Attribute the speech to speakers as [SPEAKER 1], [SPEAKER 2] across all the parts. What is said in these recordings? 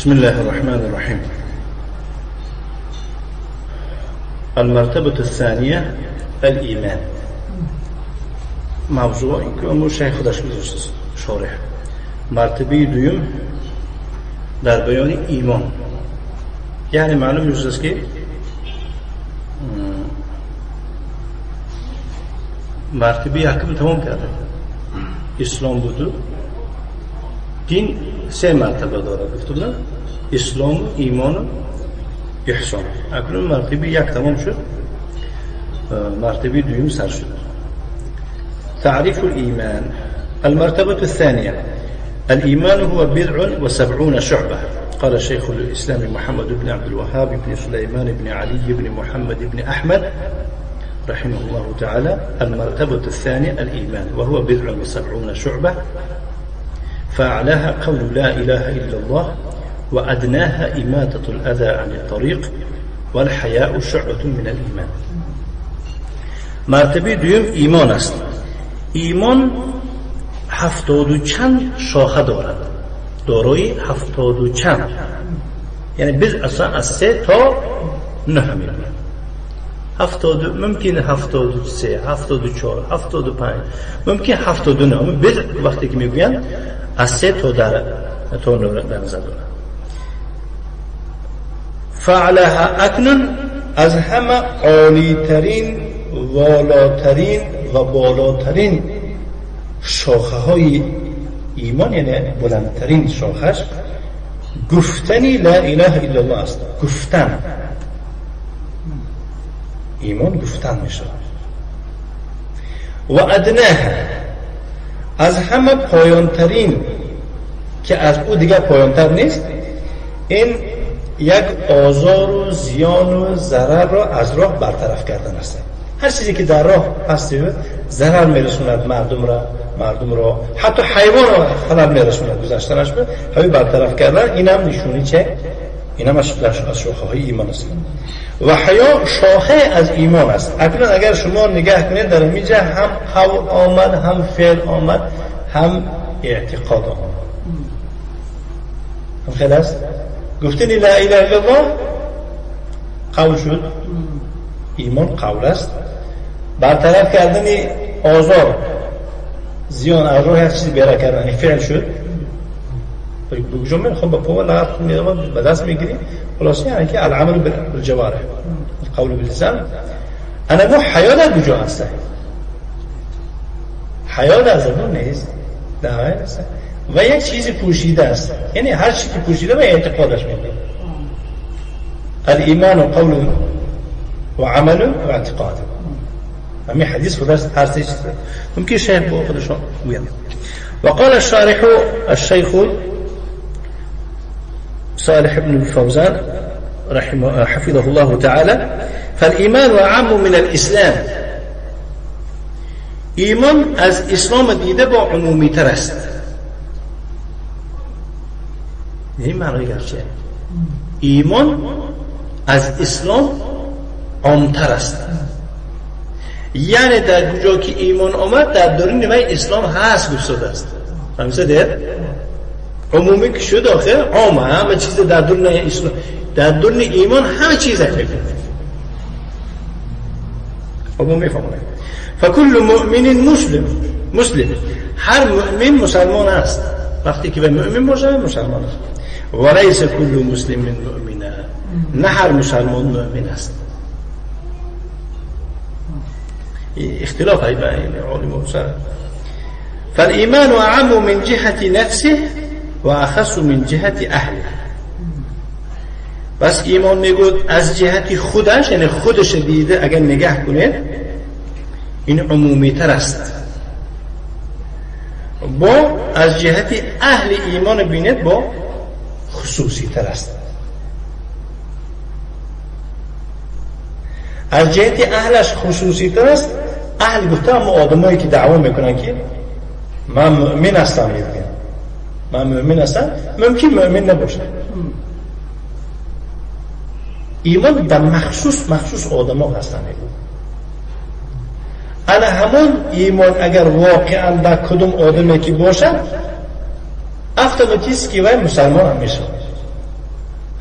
[SPEAKER 1] بسم الله الرحمن الرحيم. المرتبة الثانية الإيمان. موضوع که شیخ خودش گذاشته شارح. مرتبه دوم در بیان ایمان. یعنی معلوم میشه که مرتبه یکم تمام کرده. اسلام بود. دین سه مرتبه داره گفته بودن: اسلام، ایمان و احسان. اکنون مرتبه یک تمام شد، مرتبه دوم سر شد. تعریف الایمان. المرتبة الثانية: الإيمان هو 70 شعبة. قال شيخ الإسلام محمد بن عبد الوهاب بن سليمان بن علي بن محمد بن أحمد رحمه الله تعالى: المرتبة الثانية الإيمان، وهو 70 شعبة، فأعلاها قول لا إله إلا الله، وأدناها إماتة الأذى عن الطريق، والحياء شعبة من الإيمان. مرتبه دوم ایمان است. ایمان 70 و چند شاخه دارد، دارای 70 و چند، یعنی biz اصلا از 3 تا 9 میرود. 70، ممکن 73، 74، 75، ممکن 79. اما biz وقتی که میگویند از 3 تا در تا 9 در نظر دارد. فعلها اکنون از همه عالی ترین، والاترین و بالاترین شاخه های ایمان، یعنی بلندترین شاخش، گفتنی لا اله الا الله است. گفتن ایمان گفتن می شود. و ادناها از همه پایانترین که از او دیگر پایانتر نیست، این یک آزار و زیان و ضرر را از راه برطرف کردن است. هر چیزی که در راه هست ضرر میرسوند مردم را، حتی حیوان را خلل میرسوند، گذشتنش به همین برطرف کردن، اینم نشونی چه؟ اینم از شاخه های ایمان است. و حیا شاخه از ایمان است. اکنون اگر شما نگاه کنید در اینجا هم قول آمد، هم فعل آمد، هم اعتقاد آمد. هم خیلی است؟ گفتن لا اله الا الله قول شد، ایمان قول است. برطرف کردن آزار، زیان از راه هر چیزی بیره کردن، فعل شد. بگجا میخوام با پا لغت میدم به دست میگیری، خلاصه یعنی که العمل بالجوارح، القول باللسان. انا مو حیا در کجا هست؟ حیا در زبان نیست، در نیست و یک چیزی پوشیده است، یعنی هر چیزی که پوشیده به اعتقادش میگه. الایمان قول و عمل و اعتقاد. همین حدیث خودش هر سه چیز ممکن شیخ با خودشون گویم. وقال الشارح الشيخ صالح بن الفوزان رحمه حفظه الله تعالى: فالإيمان أعم من الإسلام. ایمان از اسلام دیده با عمومی تر است. این معنی گرچه ایمان از اسلام عامتر است، یعنی در کجا که ایمان آمد در درون وی اسلام هست گفته است. فهمیده؟ عمومی که شد آخر عامه، همه چیز در درون اسلام، در درون ایمان همه چیز هست. عمومی فهمونه. فکل مؤمن مسلم، مسلم هر مؤمن مسلمان است. وقتی که به مؤمن باشه مسلمان است. و لیس کل مسلم مؤمنا، نه هر مسلمان مؤمن است. اختلاف بین علماء. فالإيمان أعم من جهة نفسه و أخص من جهة أهله. بس ایمان میگوید از جهت خودش، یعنی خودش دیده اگر نگاه کنید این عمومی تر است، با از جهت اهل ایمان بینید با خصوصی تر است. از جهت اهلش خصوصی تر است. اهل گفته اما آدمایی که دعوا میکنن که من مؤمن هستم، میگن من مؤمن هستم، ممکن مؤمن نباشه. ایمان در مخصوص آدم ها هستن. انا همون ایمان اگر واقعا در کدوم آدمی که باشد، автоматически وی مسلمان هم میشه.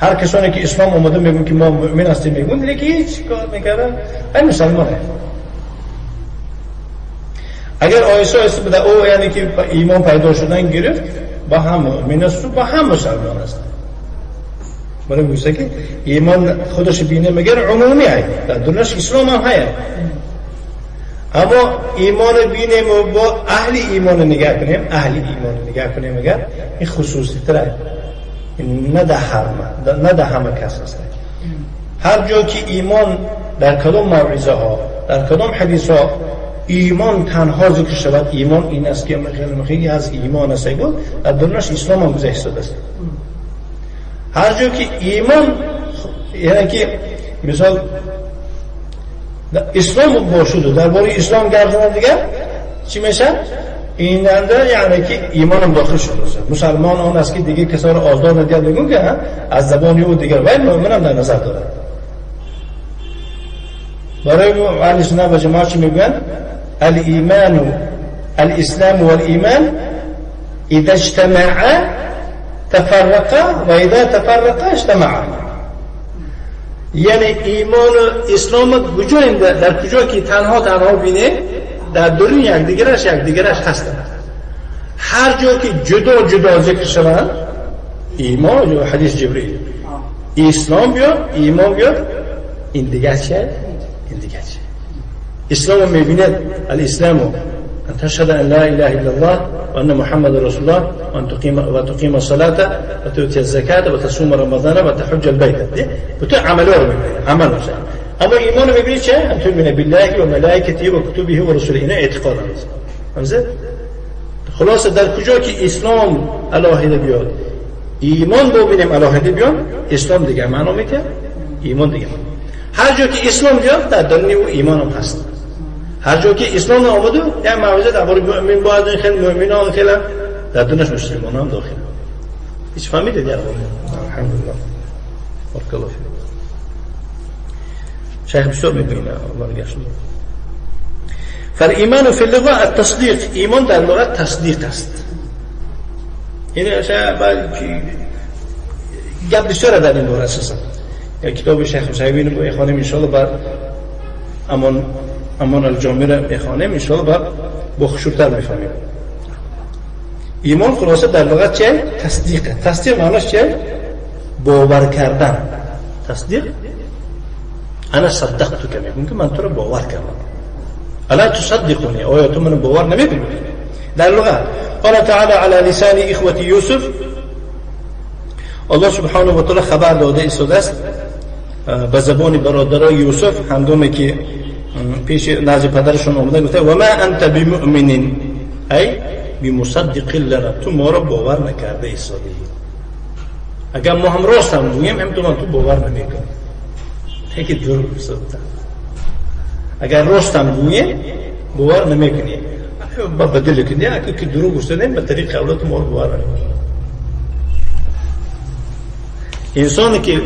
[SPEAKER 1] هر کسانی که اسلام اومده میگن که ما مؤمن هستیم، میگن دیگه هیچ کار میکردن این مسلمانه. اگر آیسه آیسه بده او یعنی که ایمان پیدا شدن گرفت، با هم مؤمن است و با هم مسلمان است. برای میگه که ایمان خودش بینه مگر عمومی های در دنیاش اسلام هم های، اما ایمان بینیم و با اهل ایمان نگاه کنیم، اهل ایمان نگاه کنیم مگر این خصوصی تره، نه در نه در همه کس هست. هر جا که ایمان در کدام موعظه ها، در کدام حدیث ها ایمان تنها ذکر شود، ایمان این است که خیلی از ایمان است، در دنیاش اسلام هم گذشته است. هر جا که ایمان یعنی که مثال اسلام باشد و درباره اسلام گپ زدن دیگه چی میشه؟ این اندر یعنی که ایمان هم داخل شده است. مسلمان آن است که دیگه کسا رو آزار ندید، میگن که از زبان او دیگر ولی مؤمن هم در نظر داره. برای اهل سنت و جماعت چی میگن؟ الایمان الاسلام والایمان اذا اجتمعا تفرقا و اذا تفرقا اجتمعا. یعنی ایمان و اسلام کجا در کجا که تنها تنها بینه در درون یک دیگرش هستند. هر جا که جدا جدا ذکر شوند، ایمان یا حدیث جبرئیل، اسلام بیاد ایمان بیاد، این دیگه چه؟ این دیگه چه؟ اسلام میبیند الاسلام ان تشهد ان لا اله الا الله و ان محمد رسول الله و ان تقیم و تقیم الصلاه و تؤتی الزکاه و تصوم رمضان و تحج البیت. به عمل رو میبینه، عمل میشه. اما ایمان رو میبینی چه؟ ان تؤمن بالله و ملائکته و کتبه و رسله. اینا اعتقاد هست. فهمید؟ خلاصه در کجا که اسلام علاهده بیاد، ایمان ببینیم علاهده بیاد، اسلام دیگه معنا میده، ایمان دیگه. هر جا که اسلام بیاد در درون او ایمان هم هست. هر جا که اسلام آمده یه موعظه درباره مؤمن باید این خیلی مؤمنان خیلی در درونش مسلمان هم داخل. هیچ فهمیدید یا؟ الحمدلله. بارک الله فیک. شیخ بسیار میبینه الله نگهش. فالایمان فی اللغه التصدیق. ایمان در لغت تصدیق است. این گپ بسیار در این باره اساسا. کتاب شیخ حسین رو بخوانیم انشاءالله، بعد امان الجامع رو بخوانیم انشاءالله، بعد با خشوعتر میفهمیم. ایمان خلاصه در لغت چه؟ تصدیق. تصدیق معناش چه؟ باور کردن. تصدیق انا صدقتك، میگم که من تو رو باور کردم. الا تصدقنی، آیا تو منو باور نمیکنی؟ در لغت قال تعالی على لسان اخوة یوسف، الله سبحانه و تعالی خبر داده ایستاده است به زبان برادرای یوسف هنگامی که پیش نزد پدرشون آمده، گفته و ما انت بمؤمن ای بمصدق لنا، تو ما را باور نکرده ایستاده. اگر ما هم راست هم گوییم هم تو باور نمیکنی. که دروغ گفته. اگر راست هم گوییم باور نمیکنی. با بدل کنی اگر که دروغ گفته به طریق اولاد ما رو باور نمیکنی. انسانی که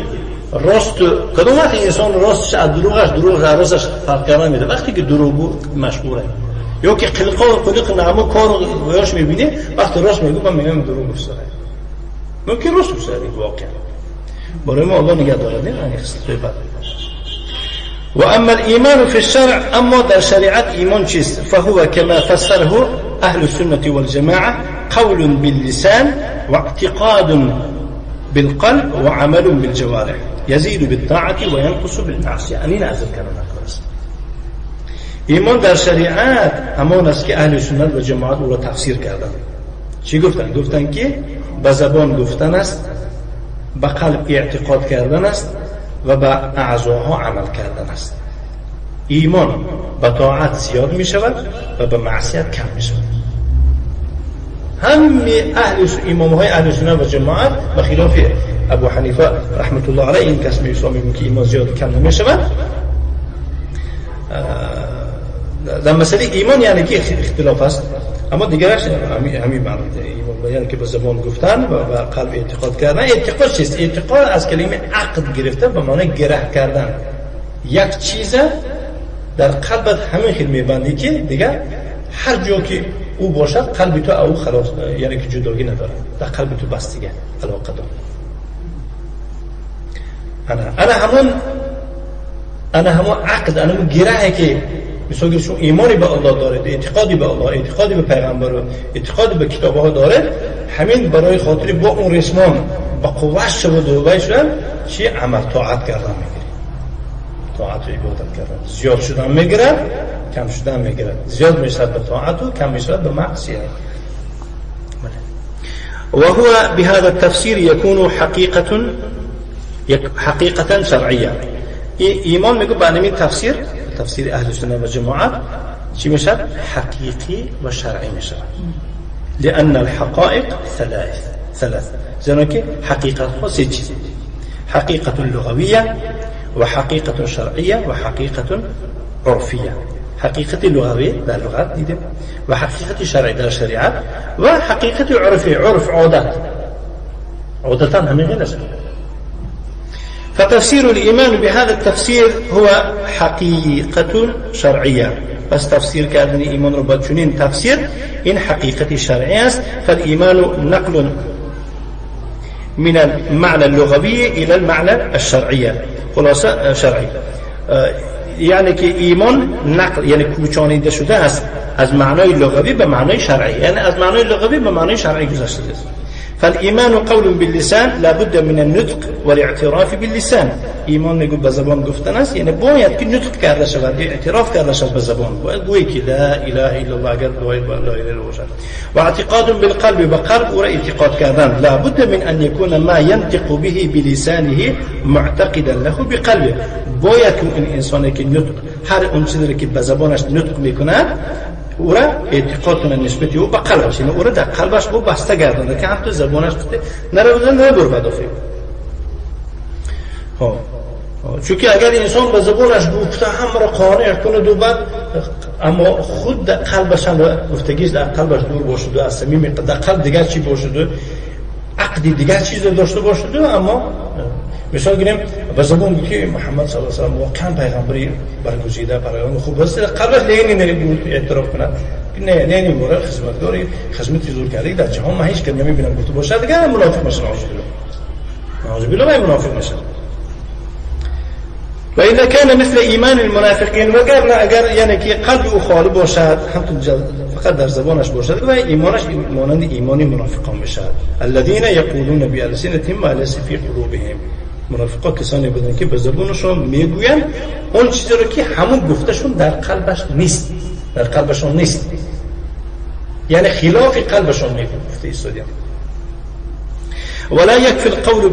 [SPEAKER 1] راست کدوم وقت انسان راستش از دروغش دروغ از راستش فرق کردن میده؟ وقتی که دروغ مشهوره یا که قلق نعمه کار ویاش میبینه، وقتی راست میگه من میگم دروغ گفته. ممکن راست گفته واقعا. برای ما الله نگه دارد نه خصلت بد. و اما الایمان فی الشرع، اما در شریعت ایمان چیست؟ فهو كما فسره اهل السنة والجماعة قول باللسان واعتقاد بالقلب وعمل بالجوارح يزيد بالطاعة وينقص بالمعصية. یعنی نازل کردن است. ایمان در شریعت همان است که اهل سنت و جماعت او را تفسیر کردند. چی گفتن؟ گفتن که به زبان گفتن است، به قلب اعتقاد کردن است و به اعضاها عمل کردن است. ایمان به طاعت زیاد می شود و به معصیت کم می شود. همه اهل امام های اهل سنت و جماعت به خلاف ابو حنیفه رحمت الله علیه، این کس میگه که ایمان زیاد کم نمی شود. در مسئله ایمان یعنی که اختلاف است، اما دیگرش همین معنی ایمان یعنی که به زبان گفتن و به قلب اعتقاد کردن. اعتقاد چیست؟ اعتقاد از کلمه عقد گرفته به معنی گره کردن. یک چیز در قلبت همین خیلی میبندی که دیگه هر جا که او باشد قلب تو او خلاص، یعنی که جداگی نداره، در قلب تو بس دیگه علاقه داره. انا همون، انا همون عقد، انا همون گرهه که مثلا شما ایمانی به الله دارید، اعتقادی به الله، اعتقادی به پیغمبر، اعتقادی به کتاب‌ها دارید، همین برای خاطر با اون رسمان با قوت شود و وای شدن چی عمل طاعت کردن میگیره، طاعت و عبادت کردن زیاد شدن میگیره، کم شدن میگیره، زیاد میشد به طاعت و کم میشد به معصیت. وهو بهذا التفسير يكون حقيقة شرعية. ایمان میگه به همین تفسیر، تفسیر اهل سنت و جماعت چی میشد؟ حقیقی و شرعی میشد. لأن الحقائق ثلاث، زیرا که حقیقت ها سه چیز: حقیقت لغویه و حقیقت شرعیه و حقیقت عرفیه. حقیقت لغوی در لغت دیدیم، و حقیقت شرعی در شریعت، و حقیقت عرفی، عرف عادت، عادتا همین غیر است. فتفسير الإيمان بهذا التفسير هو حقيقة شرعية. بس تفسير كأن إيمان ربط چنين تفسير إن حقيقة شرعية. فالإيمان نقل من المعنى اللغوي إلى المعنى الشرعية. خلاصة شرعي، یعنی که ایمان نقل، یعنی کوچانیده شده است از معنای لغوی به معنای شرعی، یعنی از معنای لغوی به معنای شرعی گذشته است. فالإيمان قول باللسان لابد من النطق والاعتراف باللسان. ایمان میگو به زبان گفتن است، یعنی باید که نطق کرده شود، اعتراف کرده شود به زبان، باید گویی که لا اله الا الله، اگر باید با لا اله الا الله باشد. و اعتقاد بالقلب، به قلب او را اعتقاد کردن، لابد من ان يكون ما ينطق به بلسانه معتقدا له بقلبه. باید که این انسانی که نطق، هر اون چیزی که به زبانش نطق میکند او را اعتقاد کنه نسبت او به قلبش، یعنی او را در قلبش او بسته گردانده که هم تو زبانش نروده نبر بدافه. خب چون که اگر انسان به زبانش گفته هم را قانع کنه و بعد اما خود در قلبش هم گفتگیش در قلبش دور باشد و از صمیم در قلب دیگر چی باشد و عقد دیگر چیز داشته باشد، اما مثال گیریم به زبان گفت که محمد صلی الله علیه و سلم واقعا پیغمبری برگزیده پیغمبر خوب است، قلبش نه نه بود اعتراف کنه نه نه نه مورد خدمتگاری خدمت زور کرده در جهان من هیچ کس نمیبینم گفته باشد، دیگه منافق میشه، نعوذ بالله، نعوذ بالله منافق میشه. و اذا كان مثل ایمان المنافقین، وگرنه اگر یعنی که قلب او خالی باشد، هم فقط در زبانش باشد و ایمانش مانند ایمان منافقان بشد. الذين يقولون بألسنتهم ما ليس في قلوبهم. منافقا کسانی بودند که به زبانشون میگویند اون چیزی رو که همون گفتشون در قلبش نیست، در قلبشون نیست، یعنی خلاف قلبشون میگویند گفته ایستادیم. ولا يكفي القول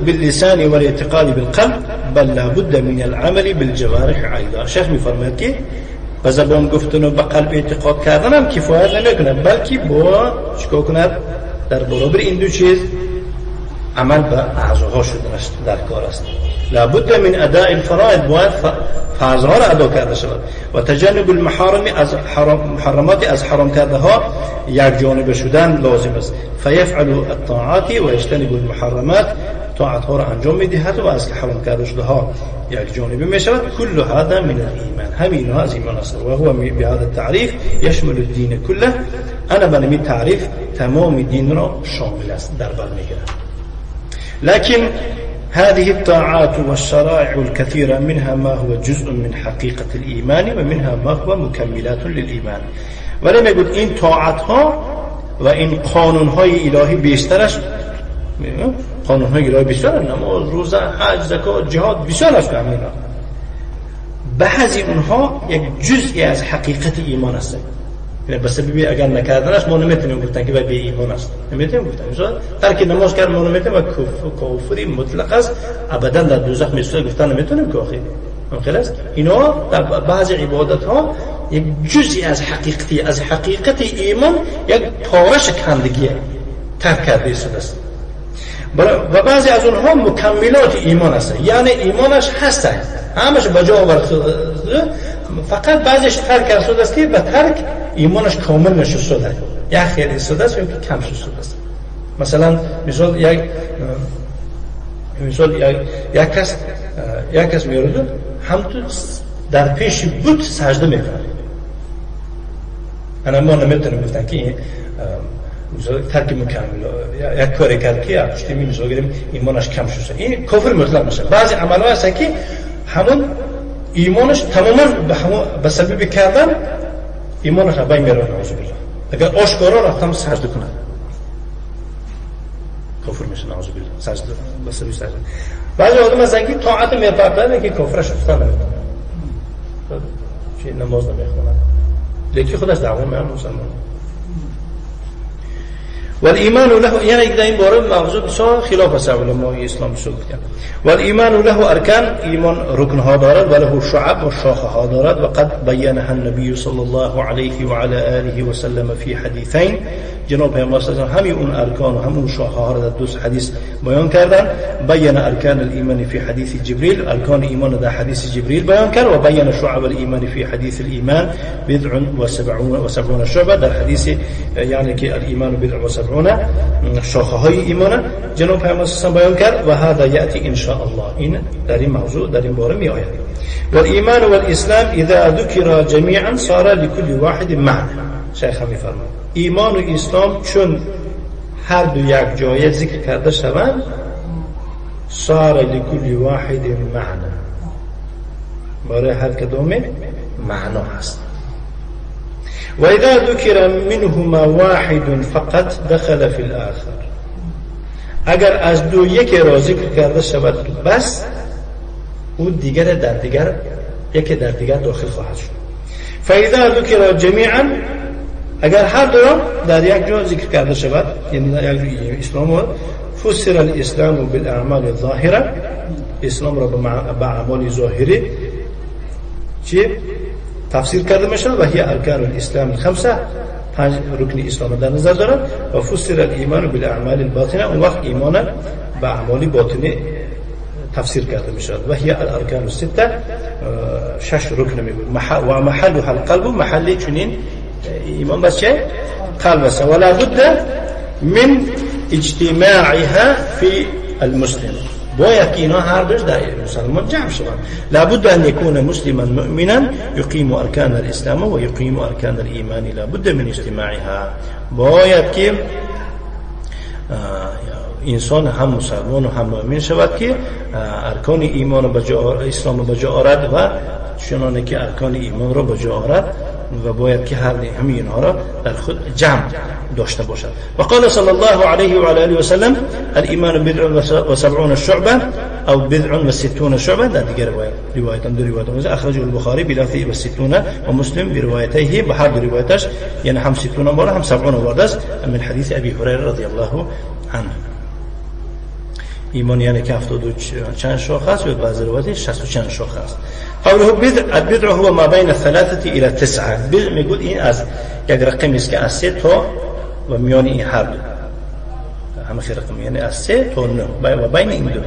[SPEAKER 1] باللسان والاعتقاد بالقلب بل لا بد من العمل بالجوارح ايضا. شیخ میفرماید که به زبان گفتن و به قلب اعتقاد کردن هم کفایت نمیکنه، بلکه با چیکار کند؟ در برابر این دو چیز عمل به اعضاها شدنش در کار است. لابد من اداء الفرائض، باید فرضها را ادا کرده شود، و تجنب المحارم، از محرمات، از حرام کرده ها یک جانبه شدن لازم است. فیفعل الطاعات و یجتنب المحرمات، طاعت ها را انجام میدهد و از حرام کرده شده ها یک جانبه می شود. کل هذا من الایمان، همین ها از ایمان است. و هو بهذا التعریف یشمل الدین كله. انا بنمی تعریف تمام دین را شامل است، در بر میگیرد. لكن هذه الطاعات والشرائع الكثيرة منها ما هو جزء من حقيقة الإيمان ومنها ما هو مكملات للإيمان. ولی میگوید این طاعت ها و این قانون های الهی بیشترش، قانون های الهی بیشتر، نماز، روزه، حج، زکات، جهاد، بسیار است. همینا بعضی اونها یک جزئی از حقیقت ایمان است. یعنی به سبب اگر نکردنش ما نمیتونیم گفتن که بی ایمان است، نمیتونیم گفتن. مثلا ترک نماز کرد ما نمیتونیم و کافری مطلق است، ابدا در دوزخ میسوزه گفتن نمیتونیم که آخه ممکن است. اینا در بعضی عبادت ها یک جزئی از حقیقتی، از حقیقت ایمان یک پارش کندگی ترک کرده است. و بعضی از اونها مکملات ایمان است، یعنی ایمانش هست، همش به جا آورد، فقط بعضیش ترک کرده است که به ترک ایمانش کامل نشده، یک خیلی شده است یا که کم شده است. مثلا مثال یک مثال یک کس میرود هم تو در پیش بت سجده میکنه. انا ما نمیتونیم گفتن که ترک مکمل یک کاری کرد که پشت می مثال گیریم ایمانش کم شد، این کافر مطلق میشه. بعضی عمل‌ها هستن که همون ایمانش تماما به همون به سبب کردن ایمانش از بین میره، نعوذ بالله. اگر آشکارا رفتم سجده کنه کافر میشه، نعوذ بالله. سجده به سبب سجده. بعضی آدم هستن که طاعت میپردازن که کافرش افتادن نمیتونه، چه نماز نمیخونه، لیکن خودش دعوا میکنه مسلمان. والایمان له، یعنی در این باره موضوع بسیار خلاف است علمای اسلام بسیار گفتن. والایمان له ارکان، ایمان رکن ها دارد، و له شعب و شاخه ها دارد. و قد بیانها النبی صلی الله علیه و علی آله و سلم فی حدیثین. جناب پیامبر صلی الله علیه و همین اون ارکان و همون شاخه ها را در دو حدیث بیان کردن. بیان ارکان الایمان فی حدیث جبریل، ارکان ایمان در حدیث جبریل بیان کرد. و بیان شعب الایمان فی حدیث الایمان بضع و سبعون شعبه، در حدیث یعنی که الایمان بضع و سبعون شاخه های ایمان جناب پیامبر صلی الله علیه و بیان کرد. و هذا یأتی ان شاء الله، این در این موضوع در این باره می آید. والایمان والاسلام اذا ذکر جمیعا صار لكل واحد معنی. شیخ می فرماید ایمان و اسلام چون هر دو یک جای ذکر کرده شوند، صار لكل واحد معنی، برای هر کدام معنا هست. و اذا ذکر منهما واحد فقط دخل فی الاخر، اگر از دو یکی را ذکر کرده شود بس، او دیگر در دیگر یکی در دیگر داخل خواهد شد. فاذا ذکر جمیعا، اگر هر دو را در یک جا ذکر کرده شود، یعنی در یک جا اسلام، فسر الاسلام بالاعمال الظاهره، اسلام را به اعمال ظاهری چی تفسیر کرده میشود. و هي ارکان الاسلام الخمسه، پنج رکن اسلام در نظر دارد. و فسر الایمان بالاعمال الباطنه، اون وقت ایمان به اعمال باطنی تفسیر کرده میشود. و هي الارکان السته، شش رکن میگوید. و محلها القلب، محل چنین ایمان بس چه؟ قلب است. ولا بد من اجتماعها فی المسلم، باید که اینا هر دوش در مسلمان جمع شوند. لابد ان يكون مسلما مؤمنا يقيم اركان الاسلام و يقيم اركان الايمان، لابد من اجتماعها. باید که انسان هم مسلمان و هم مؤمن شود که ارکان ایمان به جا، اسلام به جا آرد و چنانه که ارکان ایمان را به جا آرد، و باید که هر همه اینها را در خود جمع داشته باشد. و قال صلی الله علیه و آله و سلم الایمان بضع و سبعون شعبه او بضع و ستون شعبه، در دیگر روایت هم دو روایت هم اخرجه البخاری بلفظ و ستون و مسلم بروايتيه، به هر دو روایتش یعنی هم ستون باره هم سبعون وارد است، من حدیث ابی هریره رضی الله عنه. ایمان یعنی که 70 چند شاخه است و بعضی روایت 60 چند شاخه است. قوله بضع، البضع هو ما بین 3 الى 9. بضع میگوید این از یک رقم است که از 3 تا و میان این هر دو همه خیر رقم، یعنی از 3 تا 9 و بین این دو.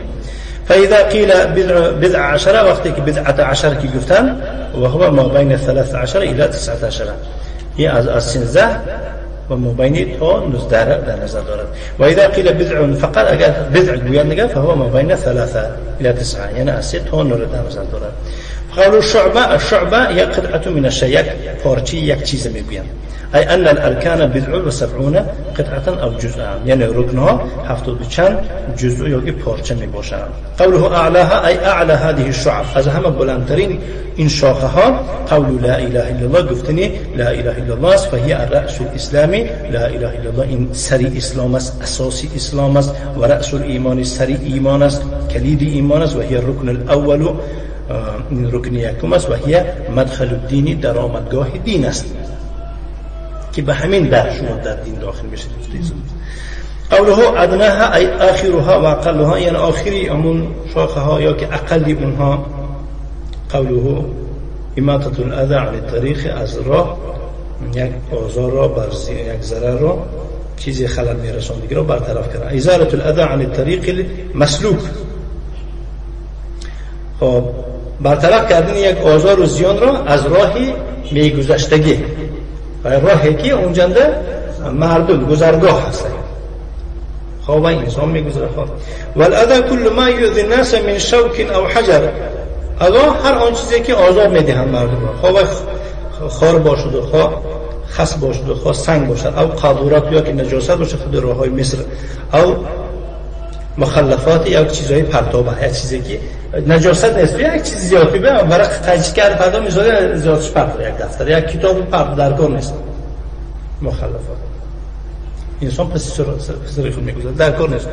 [SPEAKER 1] فاذا قیل بضع عشره، وقتی که بضعة عشر که گفتن، و هو ما بین 13 الى 19، این از 13 و ما بین تا 19 در نظر دارد. و اذا قیل بضع فقط، اگر بضع گویند نگه، فهو ما بین 3 الى 9، یعنی از 3 تا 9 در نظر دارد. قالوا الشعبة، الشعبة یک قطعة من الشيء، یک پارچه یک چیز میگویند. ای ان الارکان بضع و سبعون قطعة او جزءا، یعنی رکنها 70 چند جزء یا پارچه می باشند. قوله اعلاها ای اعلى هذه الشعب، از همه بلندترین این شاخه ها قول لا اله الا الله، گفتنی لا اله الا الله است. فهي الرأس الاسلامی، لا اله الا الله این سری اسلام است، اساس اسلام است، و رأس الایمان سری ایمان است، کلید ایمان است. و هي الرکن الاول، این رکن یکم است. و هي مدخل الدین، درآمدگاه دین است که به همین در شما در دین داخل میشید. قوله ادناها ای آخرها و اقلها، یعنی آخری امون شاخه ها یا که اقلی اونها. قوله اماطة الاذى عن الطریق، از راه یک آزار را بر یک ضرر را چیزی خلل میرساندگی را برطرف کردن. ازالة الاذى عن الطریق المسلوک، خب برطرف کردن یک آزار و زیان را از راهی میگذشتگی و راهی که اونجا مردم گذرگاه هست، خب انسان میگذره. خب والاذى كل ما يؤذي الناس من شوك او حجر، اذا هر آن چیزی که آزار میدهند مردم را، خواه خار باشد و خواه خس باشد و خواه سنگ باشد، او قاذورات یا که نجاست باشد، خود راههای مصر، او مخلفات یا چیزهای پرتابه، یک چیزی که نجاست نیست، یک چیز زیادی به ورق قیچی کرد فردا میذاره زیادش پرتاب، یک دفتر یک کتاب پرتاب در کار نیست. مخلفات انسان پس سر خود میگذاره، در کار نیست.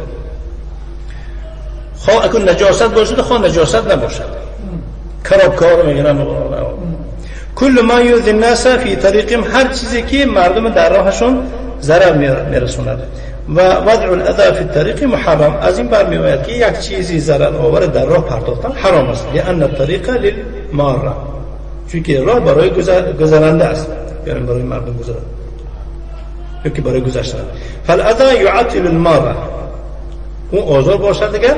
[SPEAKER 1] خواه اکن نجاست باشد خواه نجاست نباشد، کرابکار میگن. کل ما یؤذی الناس فی طریقهم، هر چیزی که مردم در راهشون ضرر میرسوند. و وضع الاذى فی الطریق محرم، از این برمیآید که یک چیزی ضرر آور در راه پرداختن حرام است. لان الطریق للماره، چون که راه برای گذرنده است، یعنی برای مردم گذرنده یا که برای گذشتن. فالاذى یعطل الماره، اون آزار باشد دیگر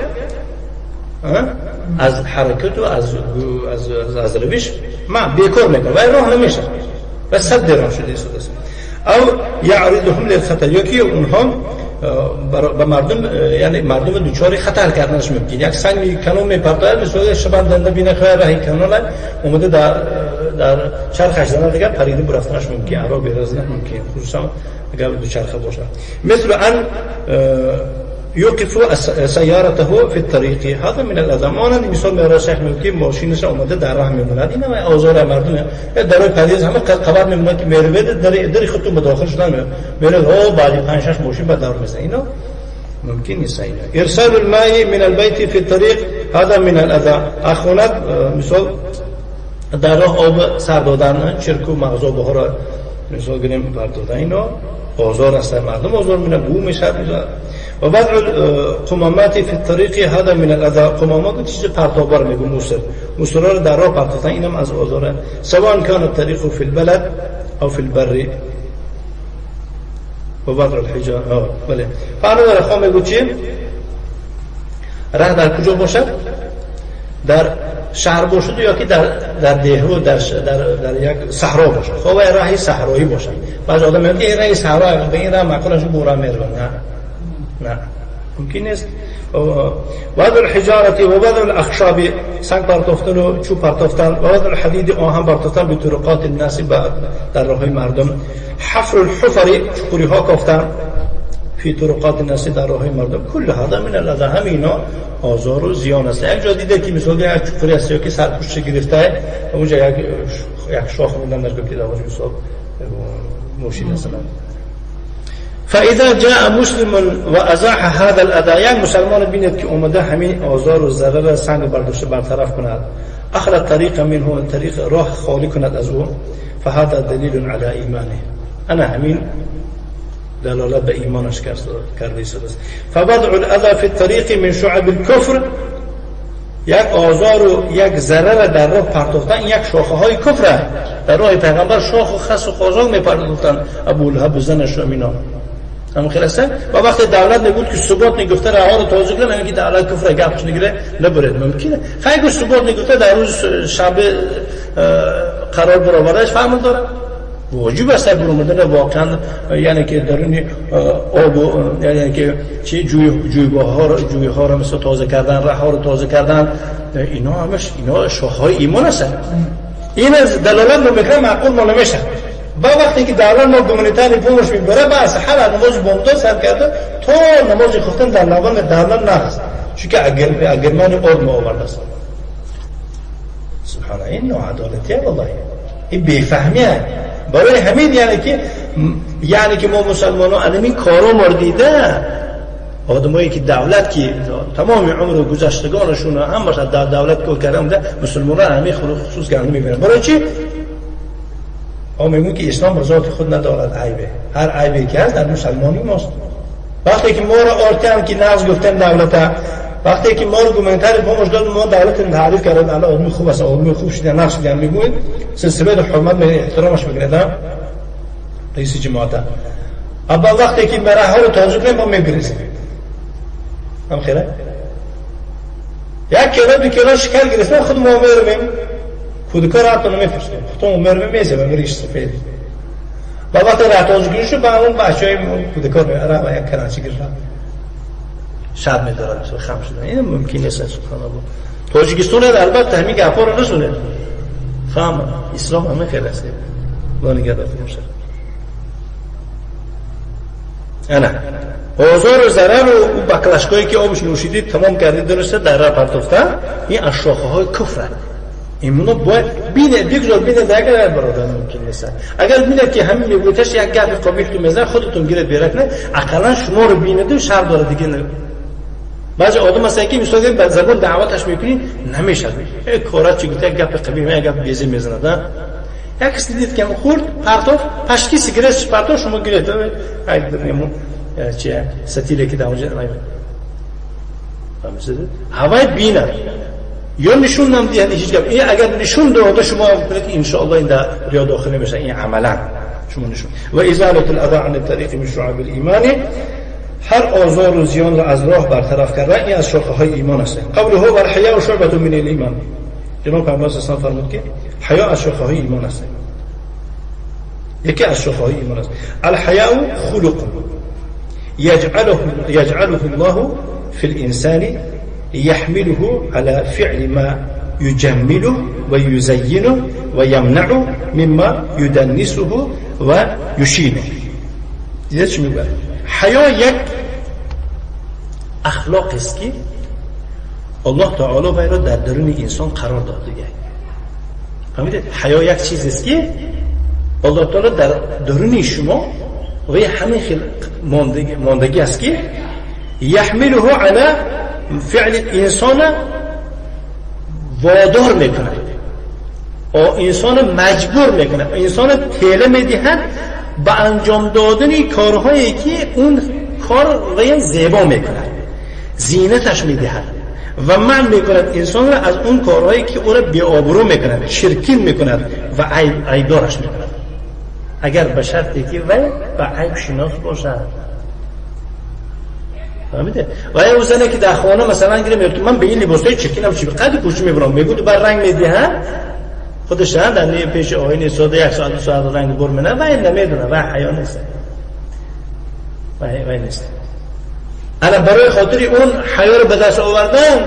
[SPEAKER 1] از حرکت و از روش ما بیکار میکنه و راه نمیشه و صد درام شده است. او یعرضهم للخطر، یا که اونها به مردم، یعنی مردم دچار خطر کردنش ممکن. یک سنگ کنون میپرتاید مثل شبان دنده بینه خواه راهی کنون اومده در چرخش زنه دیگر پریده برفتنش ممکن، عرا بیرزنه ممکن، خصوصا اگر دوچرخه باشه. مثل ان يوقف سيارته في الطريق، هذا من الاذى. مانند مثال میاره شیخ میگه که ماشینش اومده در راه میموند، اینا آزار مردم در راه پدیز همه قبر میموند که میره در خودتون به داخل شدن میره، او بعدی 5 6 ماشین به دور میزنه، اینا ممکن نیست. اینا ارسال الماء من البيت في الطريق هذا من الاذى. اخونت مثال در راه آب سر دادن، چرک و مغزا بها مثال گریم بردادن، اینا آزار است، مردم آزار میره، بو میشه. و وضع القمامات فی الطریق هذا من الاذى. قمامات چیز پرتابار میگو، موسر رو در راه پرتافتن، اینم از آزاره. سواء کان الطریق فی البلد او فی البر. و وضع الحجاره. بله فرق داره. خواه میگو چی؟ راه در کجا باشد؟ در شهر باشد یا که در ده و در یک صحرا باشد. خب راهی صحرایی باشد. بعض آدم میگه این راهی صحرا به این راه معقولش بورا میره، نه نه ممکن نیست. وضع الحجارة و وضع الاخشاب، سنگ پرتافتن و چوب پرتافتن، و وضع الحدید، آهن پرتافتن به طرقات الناس، در راههای مردم. حفر الحفر، چقوری ها کافتن فی طرقات الناس، در راههای مردم. کل هذا من الاذى، همینا آزار و زیان است. یک جا دیده که مثلا یک چقوری است یا که سرپوش گرفته اونجا یک شاخ موندن در که در اونجا ماشین مثلا. فاذا جاء مسلم وازاح هذا الاذى، یک مسلمان ببیند که اومده همین آزار و ضرر سنگ برداشته برطرف کند، اخلى الطريق منه، طریق راه خالی کند از او، فهذا دلیل على ایمانه، انا همین دلالت به ایمانش کرده است. فوضع الاذى في الطريق من شعب الكفر، یک آزار و یک ضرر در راه پرتاختن یک شاخه های کفر. در راه پیغمبر شاخ و خس و خازان میپرداختن، ابو لهب زنش و اینا هم خلاصه. و وقتی دولت نگود که ثبات نگفته راه رو تازه کنه، میگه دولت کفر گپش نگیره نبرد ممکنه. خیلی ثبات نگفته در روز شب قرار برآوردش فهم داره واجب است برآمدن واقعا، یعنی که درون آب، یعنی که چه جویباها رو، جویها رو مثل تازه کردن، راه ها رو تازه کردن، اینا همش اینا شاخهای ایمان هستن. این از دلالت رو میکنه معقول ما نمیشه. با وقتی که دولت ما گومانیتاری پولش میبره، بس هر نماز بامداد سر کرده تا نماز خفتن در لبان دولت نهست، چون که اگرمان آب ما آورده است. سبحان الله، این ناعدالتیه والله، این بیفهمیه. برای همین یعنی که ما مسلمان ها این کارا ما دیده، آدمایی که دولت که تمام عمر و گذشتگانشون هم باشد در دولت کار کرده بوده، مسلمان ها همه خصوص گرده میبینن. برای چی؟ ها میگون که اسلام به ذات خود ندارد عیبه، هر عیبی که هست در مسلمانی ماست. وقتی که ما را آرتن که نقض گفتن دولت، وقتی که ما رو گومانیتر پامش داد، ما دولت تعریف کردن الان آدمی خوب است، آدمی خوب شده، نقش دیدن میگوید سلسله حرمت می احترامش میگیرن رئیس جماعت. اما وقتی که مراه ها رو تازه کنیم ما میگریزیم هم خیره یک کیلو دو کیلو شکر گرفتن خود ما میرویم کودکا را حتی نمیفرستیم، خودمون میرویم میزیم ریش سفید. و وقتی راه تازه گیری شد با اون بچهای کودکا رو یک کرانچی گرفتن شب میدارد خم شدن. این ممکن نیست. سبحان الله. تاجیکستان البته همین گپا رو نشونه فهم اسلام همه خیلی است. الله نگهدارتون باشه. Ана озор و ضرر و او баклашкایی که آبش نوشیدید تمام کردید درسته در را پرتوفتن، این از شاخه های کفر. این باید بینه، بگذار بینه اگر برادر ممکن نیست. اگر بینه که همین میگویتش یک گپ قبیح تو میزنه، خودتون گیرد بیرک نه، اقلا شما رو بینه و شر داره دیگه نه. بعضی آدم هستن که مثلا به زبان دعوتش میکنی نمیشه، کارات چی گفته، یک گپ قبیح، یک گپ بیزی میزنه. یک کسی دید که خورد پرتوف پشکی سیگارت پرتوف، شما گیرد چه ستیله که در اونجا هوای بینه یا نشون نمیده هیچ گپ. این اگر نشون داده شما میکنید که انشاءالله این در ریا داخل نمیشه، این عملا شما نشون. و ازالة الاذى عن الطریق من شعب الایمان، هر آزار و زیان را از راه برطرف کردن این از شاخه های ایمان است. قوله و الحیاء شعبة من الایمان، جناب پیامبر صلی الله علیه و فرمود که حیا از شاخه های ایمان است، یکی از شاخه های ایمان است. الحیاء خلق يجعله الله في الإنسان يحمله على فعل ما يجمله ويزينه ويمنعه مما يدنسه ويشينه. دیده چی میگوید؟ حیا یک اخلاق است که الله تعالی وی را در درون انسان قرار داد دیگه. فهمیدید؟ حیا یک چیز است که الله تعالی در درون شما و همین خیل ماندگی است که یحمله علی فعل انسان وادار میکند، انسان مجبور میکند، انسان تیله میدهد به انجام دادن کارهایی که اون کار و زیبا میکند، زینتش میدهد و منع میکند انسان را از اون کارهایی که او را بی‌آبرو میکند، چرکین میکند و عیبدارش میکند، اگر به شرطی که وی به عیب شناس باشد. فهمیده؟ و او زنه که در خانه مثلا گیره میگه من به این لباسای چرکینم چی قد کوچ میبرم، میگه بر رنگ میده خودش در پیش آینه ساده یک ساعت دو ساعت رنگ بر منه و این نمیدونه و حیا نیست و نیست. انا برای خاطر اون حیا رو به دست آوردن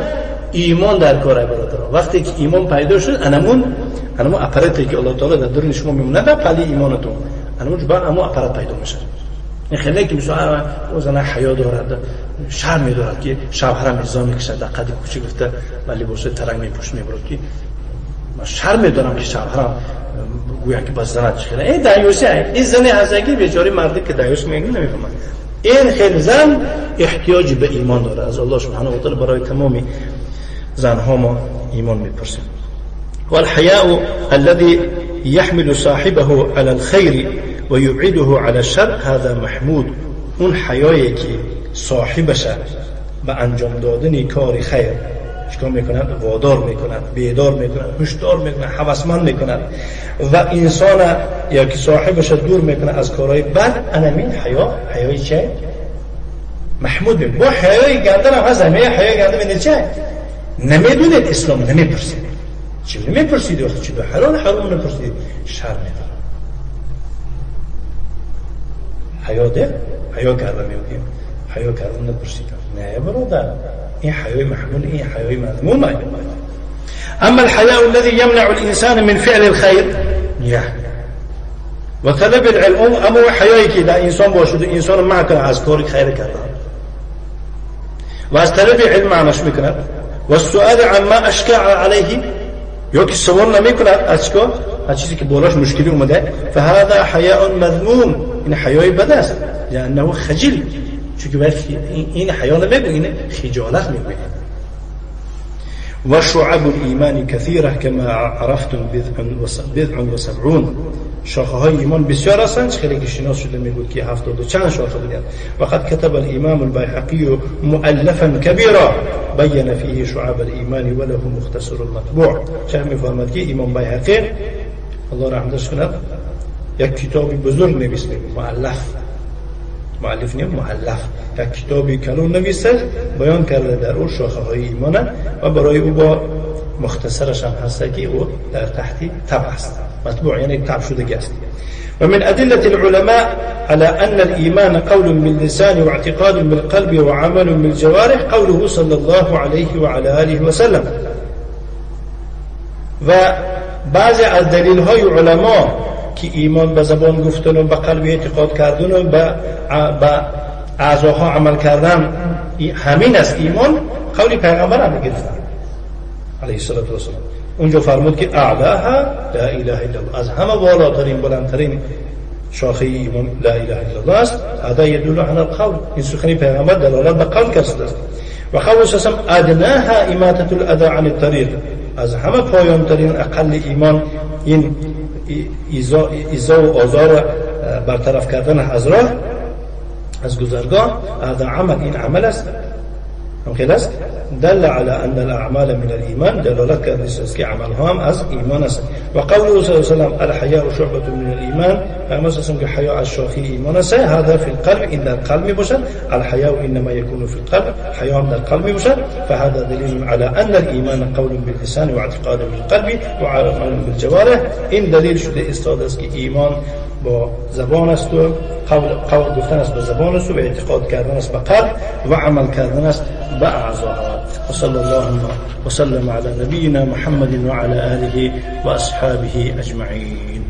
[SPEAKER 1] ایمان در کار برادران. وقتی که ایمان پیدا شد، انمون اپاراتی که الله تعالی در درون شما میمونه در پلی ایمانتون، انمون جبر امو اپارات پیدا میشه. این خیلی که مثلا او زن حیا دارد، شرم دارد که شوهرم ازا میکشد در قد کوچه گفته و لباس ترنگ میپوش میبرد که من شرم دارم که شوهرم گویا که باز زند چخیره. این دیوسه، این زن هزگی بیچاره مردی که دیوس میگه نمیفهمد. این خیلی زن احتیاج به ایمان داره. از الله سبحانه و تعالی برای تمام زنها ما ایمان میپرسیم. والحیاء الذي يحمل صاحبه على الخير ويبعده على الشر هذا محمود. اون حیایی که صاحبش به انجام دادن کار خیر چیکار میکند؟ وادار میکند، بیدار میکند، هشدار میکند، هوسمند میکند و انسان یا که صاحبش دور میکنه از کارهای بد. انمین حیا، حیای چه؟ محمود. با حیای گنده هم هست. همه حیای گنده میده چه؟ نمیدونید اسلام نمیپرسید. چی نمیپرسید؟ وقتی چی به حلال حرام نپرسید، شرم میداره. حیا ده؟ حیا کرده میگیم، حیا کرده نپرسید. نه برادر، این حیای محمول، این حیای مذمومه. اما الحیاء الذي يمنع الانسان من فعل الخير و طلب العلم، اما حیایی که در انسان باشد انسان منع کنه از کار خیر کردن و از طلب علم منعش میکند و السؤال عما اشکع علیه، یا که سوال نمیکند از چیکار؟ از چیزی که بالاش مشکلی اومده. فهذا حیاء مذموم، این حیای بد است، لانه خجل، چون این حیا نمیگه، این خجالت میگه. و شعب الایمان كثيره كما عرفتم 77. شاخه های ایمان بسیار هستند، خیلی که شناس شده میگود که 70 و چند شاخه بودند. وقد كتب الامام البيهقي مؤلفا كبيرا بين فيه شعب الايمان وله مختصر مطبوع. چه میفرماد که امام بیهقی الله رحمتش کند یک کتابی بزرگ نویسته، مؤلف، مؤلف نه مؤلف، یک کتابی کلون نویسته بیان کرده در او شاخه های ایمان و برای او با مختصرش هم هست که او در تحت طبع است، مطبوع یعنی طبع شده است. ومن أدلة العلماء على أن الإيمان قول باللسان واعتقاد بالقلب وعمل بالجوارح قوله صلى الله عليه وعلى آله وسلم. و بعضی از دلیل های علما که ایمان به زبان گفتن و به قلب اعتقاد کردن و به اعضاها عمل کردن همین است ایمان، قول پیغمبر هم گرفتن علیه الصلاة والسلام. اونجا فرمود که اعلاها لا اله الا الله، از همه بالاترین بلندترین شاخه ایمان لا اله الا الله است. هذا يدل على القول، این سخنی پیغمبر دلالت به قول کرده است. و قول صلی ادناها اماطة الاذى عن الطریق، از همه پایان ترین اقل ایمان این ایزا و آزار برطرف کردن از راه، از گذرگاه. هذا عمل، این عمل است، هم خیلی است. دل على ان الاعمال من الايمان، دلالت کرده است که عمل هم از ایمان است. و قوله صلی الله علیه و سلم الحیاء شعبة من الايمان، پیامبر صلی الله که حیا از شاخه ایمان است. هذا فی القلب، این در قلب می باشد. الحیاء انما يكون في القلب، حیا هم در قلب می باشد. فهذا دلیل على ان الايمان قول باللسان واعتقاد بالقلب وعمل بالجوارح. این دلیل شده استاد است که ایمان با زبان است و قول گفتن است به زبان است و اعتقاد کردن است به قلب و عمل کردن است به اعضاها. وصلى الله وسلم على نبينا محمد وعلى آله وأصحابه أجمعين.